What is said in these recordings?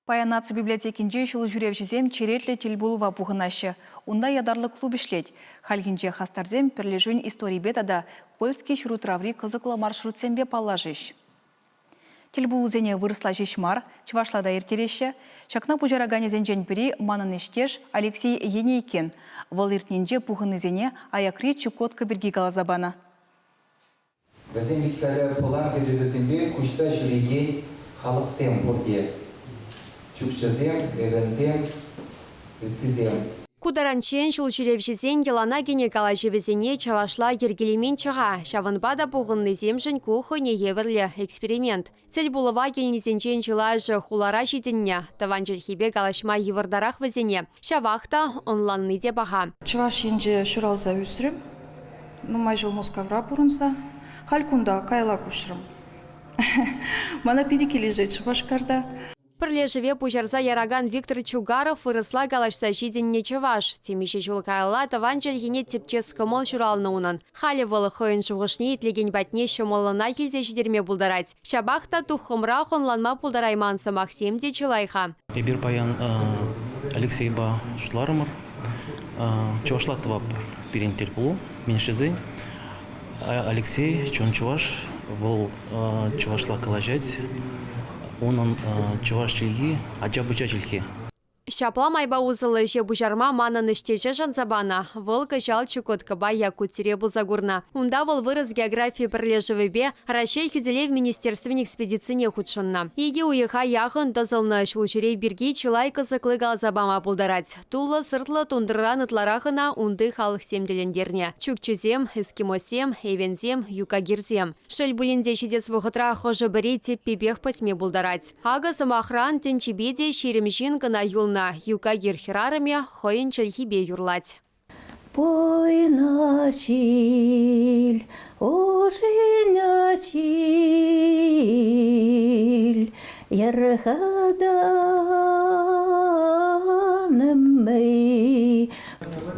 Паян наци библиотекинче ҫулҫӳревҫӗсем черетлӗ тӗлпулӑва пухӑнаҫҫӗ. Унта ятарлӑ клуб ӗҫлет. Хальхинче хастарсем пӗрлешӳн историпе тата Кольски ҫурутраври кӑсӑклӑ маршрутсемпе паллашӗҫ. Тӗлпулусене вырӑсла ҫеҫ мар, чӑвашла та ирттереҫҫӗ. Ҫакна пуҫараканӗсенчен пӗри манӑн ӗҫтеш Алексей Енейкин. Вӑл иртнинче пухӑннисене аякри Чукотка пирки каласа панӑ. Вӗсем вӗт-халӗ пӑлан кӗтӗвӗсемпе куҫса ҫӳрекен халӑхсем пурте. Чукчӑсем, эвенсем, ыттисем. Ку таранччен ҫулҫӳревҫӗсен йӑлана кӗнӗ калаҫӑвӗсене чӑвашла йӗркелеменччӗ-ха. Ҫавӑнпа та пухӑннисемшӗн ку хӑйне евӗрлӗ эксперимент. Тӗлпулӑва килнисенчен чылайӑшӗ хулара ҫитӗннӗ. Тӑван чӗлхепе калаҫма йывӑртарах вӗсене. Ҫавах та ӑнланни те паха. Чӑваш Енче ҫуралса ӳсрӗм. Нумай ҫул Мускавра пурӑнса. Халь кунта каялла куҫрӑм. Мана питӗ килӗшет Шупашкарта. Пӗрлешӗве пуҫарса яракан Виктор Чугаров вырӑсла калаҫса ҫитӗннӗ чӑваш. Темиҫе ҫул каялла тӑван чӗлхене тӗпчес кӑмӑл ҫуралнӑ унӑн. Халӗ вӑл хӑйӗн шухӑшне итлекен патне ҫӑмӑллӑнах илсе ҫитерме пултарать. Ҫапах та туххӑмрах ӑнланма пултарайман сӑмахсем те чылай-ха. Эпир паян Алексейпа шутларӑмӑр. Чӑвашла тӑватпӑр пирӗн тӗлпулу меньшесен. Алексей чун чӑваш, вӑл чӑвашла калаҫать. Унӑн чӑваш чӗлхи ача-пӑча чӗлхи. Ҫапла майпа усӑллӑ ӗҫе пуҫарма манӑн ӗҫтеше шанса панӑ. Вӑл кӑҫал Чукоткӑпа Якутире пулса курнӑ. Унта вӑл Вырӑс географи пӗрлешӗвӗпе Раҫҫей хӳтӗлев министерствин экспедицине хутшӑннӑ. Икӗ уйӑха яхӑн тӑсӑлнӑ ҫулҫӳрев пирки чылай кӑсӑкли каласа пама пултарать. Туллӑ-сӑртлӑ тундрӑран ытларах ӑна унти халӑхсем тӗлӗнтернӗ: чукчӑсем, эскимоссем, эвенсем, юкагирсем. Шел пулин те ҫитес вӑхӑтра хӑшӗ-пӗри тӗппипех пӗтме пултарать. Акӑ, сӑмахран, тӗнчипе те 20 ҫын кӑна юлнӑ. Юкагир хӗрарӑмӗ хӑйӗн чӗлхипе юрлать. Пуйна ҫил, ушина ҫил, Йӑрхатанӑм-эй.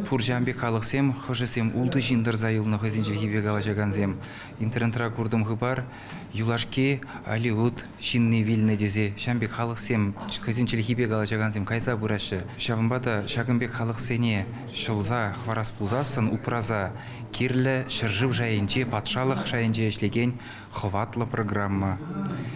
Пур ҫавӑн пек халӑхсем, хӑшӗсем ултӑ ҫын тӑрса юлнӑ хӑйсен чӗлхипе калаҫакансем. Интернетра куртӑм хыпар, юлашки Алиут ҫынни вилнӗ тесе ҫавӑн пек халӑхсем хӑйсен чӗлхипе калаҫакансем кайса пыраҫҫӗ. Ҫавӑнпа та ҫакӑн пек халӑхсене ҫӑлса хӑварас пулсассӑн упраса кирлӗ ҫӗршыв шайӗнче, патшалӑх шайӗнче ӗҫлекен хӑватлӑ программа.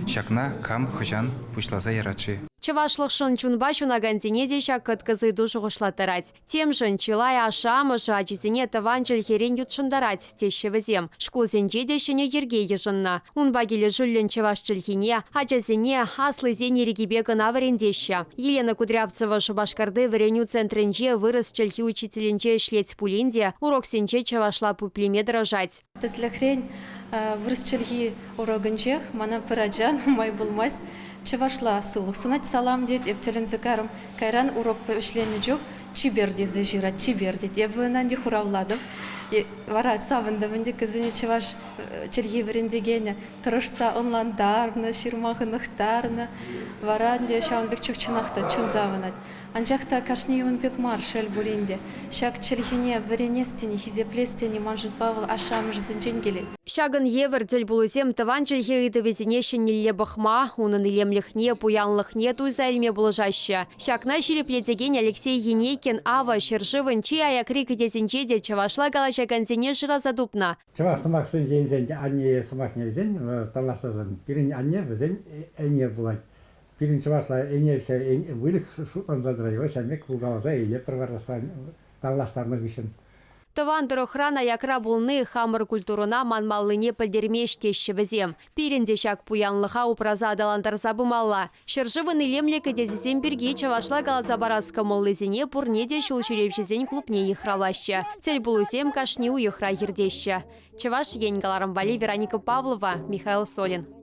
Ҫакна кам хӑҫан пуҫласа ярать-ши? Чӑвашлӑхшӑн чунпа ҫунакансене те ҫак кӑткӑс ыйту шухӑшлаттарать. Темшӗн чылай ашшӗ-амӑшӗ ачисене тӑван чӗлхерен ютшӑнтарать, теҫҫӗ вӗсем. Шкулсенче те ҫӗнӗ йӗрке йышӑннӑ. Унпа килӗшӳллӗн чӑваш чӗлхине ачасене аслисен ирӗкӗпе кӑна вӗрентеҫҫӗ. Елена Кудрявцева Шупашкарти вӗренӳ центрӗнче вырӑс чӗлхи учителӗнче ӗҫлет пулин те уроксенче чӑвашла пуплеме тӑрӑшать. Тӗслӗхрен, вырӑс чӗлхи урокӗнчех мана пӗр ача нумай пулмасть чӑвашла сывлӑх сунать, салам тет, эп тӗлӗнсе карӑм. Кайран урок вӗҫленнӗ чух чипер тесе ҫырать, чипер тет. Эпӗ ӑна ӗнтӗ хуравлатӑп. Вара савӑнтӑм ӗнтӗ, кӗсене чӑваш чӗлхи вӗрентекенӗ тӑрӑшса ӑнлантарнӑ, ҫырма хӑнӑхтарнӑ. Вара ӗнтӗ ҫавӑн пек чух чӑнах та чун савӑнать. Анчах та кашни ун пек мар, шел пулин те. Ҫак чӗлхене вӗренес тени, хисеплес тени ман шутпа вӑл ашшӗ-амӑшӗсенчен килет. Ҫакӑн евӗр тӗлпулусем тӑван чӗлхе ыйтӑвӗсене ҫӗнӗлле пӑхма, унӑн илемлӗхне, пуянлӑхне туйса илме пулӑшаҫҫӗ. Ҫакна ҫирӗплетекен Алексей Енейкин авӑ ҫӗршывӑн чи аякри кӗтесӗнче те чӑвашла калаҫакансене шыраса тупнӑ. Чӑваш сӑмахсенче илсен, анне сӑмахне илсен, танлаштарсан, пирӗн анне вӗсен ӗне пулать. Пирӗн чӑвашла ӗне выльӑх шутланса тӑрать, ҫавӑн пек кулкаласа илетпӗр вара танлаштарнӑ хыҫҫӑн. Тӑван тӑрӑхран аякра пулни хамӑр культурӑна манмаллине пӗлтермест теҫҫӗ вӗсем. Пирӗн те ҫак пуянлӑха упраса аталантарса пымалла. Ҫӗршывӑн илемлӗ кӗтесӗсем пирки чӑвашла каласа парас кӑмӑллисене пурне те ҫул ҫӳревҫӗсен клубне йыхравлаҫҫӗ. Тӗлпулусем кашни уйӑхра иртеҫҫӗ. Чӑваш Ен кӑларӑм валли Вероника Павлова, Михаил Солин.